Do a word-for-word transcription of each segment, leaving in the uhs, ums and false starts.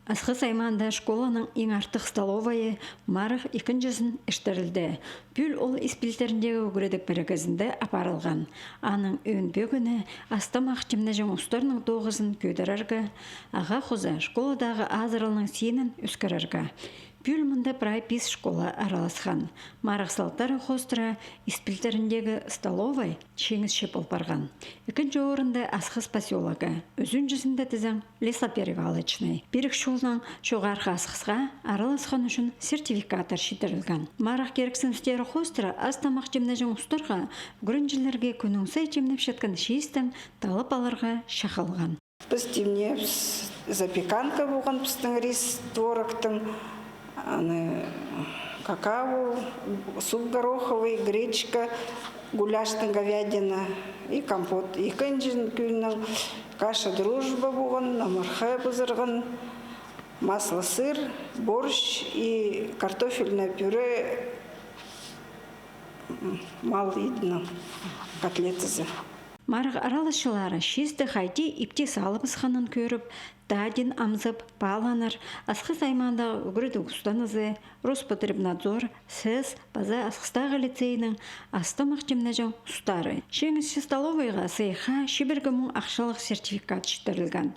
Асхыс аймаанда школаның иң артых столовайы марығ ікінҷізін иртірілді. Пӱӱл ол ис пилтіріндегі ӱгредіг пірігізінде апарылған. Аның ӧӧн пӧгіні ас-тамах тимнеҷең устарның тоғызын кӧдірерге, ағаа хоза школадағы азыралның синін ӧскірерге. Пӱӱл мында прай пис школа араласхан. Марығ салтары хоостыра ис пилтіріндегі столовай чиңісчі пол парған. Ікінҷі орында Асхыс посёлогы, ӱзінҷізінде тізең Лесоперевалочный. Пирік чолнаң Чоғархы Асхысха араласхан ӱчӱн сертификаттар читірілген. Марығ кирексіністері хоостыра ас-тамах тимнеҷең устарға ӱгренҷілерге кӱннің сай тимнепчеткен чиистең таллап аларға чахалған. Піс тимнеебіс, запеканка полған пістің рис творогтың, аны какао, суп гороховый, гречка, гуляштың говядина и компот. Ікінҷі кӱннің каша дружба полған, омарха пызырған, масло, сыр, борщ и картофельное пюре, м, мал идінің котлетазы. Марығ араласчылары чиисті хайди ипти салыбысханын кӧріп, тадин амзап, пааланар Асхыс аймаандағы ӱгредіг устаназы, Роспотребнадзор, сэс паза Асхыстағы лицейнің ас-тамах тимнеҷең устары. Чиңісчі столовайға сыйыхха чибіргі муң ахчалығ сертификат читірілген.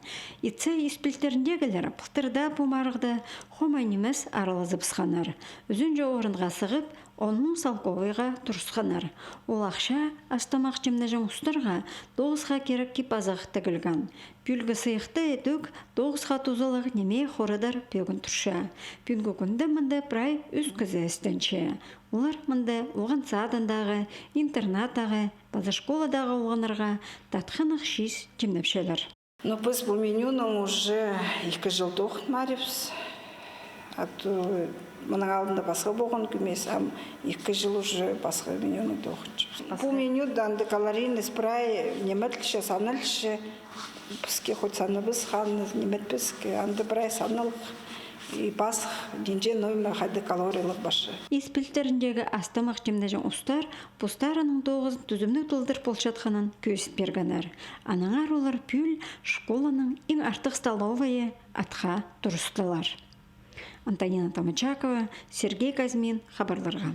Итсе ис пилтіріндегілер пылтырда пу марығда хомай нимес аралазыбысханнар. Ӱзінҷі орынға сығып, он муң салковайға турысханнар. Ол ахча ас-тамах тимнеҷең устарға тоғысха кирек кип-азах тігілген. Пӱӱлгі сыйыхта идӧк тоғысха тузалығ ниме хорадыр пӧгін турча. Пӱӱнгі кӱнде мында прай ӱс кізі істенче. Олар мында олған садындағы, интернаттағы паза школадағы олғаннарға татхыннығ чиис тимнепчелер. Ну, піс пу менюнаң уже ікі чыл тоғынчабыс. А то мының алнында пасха полған кӧмес, ам ікі чыл уже пасха менюнаң тоғынчабыс. Пу менюда анда калорийность прай ниме иділче, саналча. Піске хоть санабысхан, ниме итпеске, анда прай саналығ. И пасха, нинҷе, ноо ниме, хайдағ калориялығ пасча. Ис пилтіріндегі ас-тамах тимнеҷең устар постарының тоғызын тӱзімніг толдыр полчатханын кӧзіт пиргеннер. Аннаңар олар пӱӱл школаның иң артых столовайы атха турыстылар. Антонина Томачакова, Сергей Казьмин, хабарларға.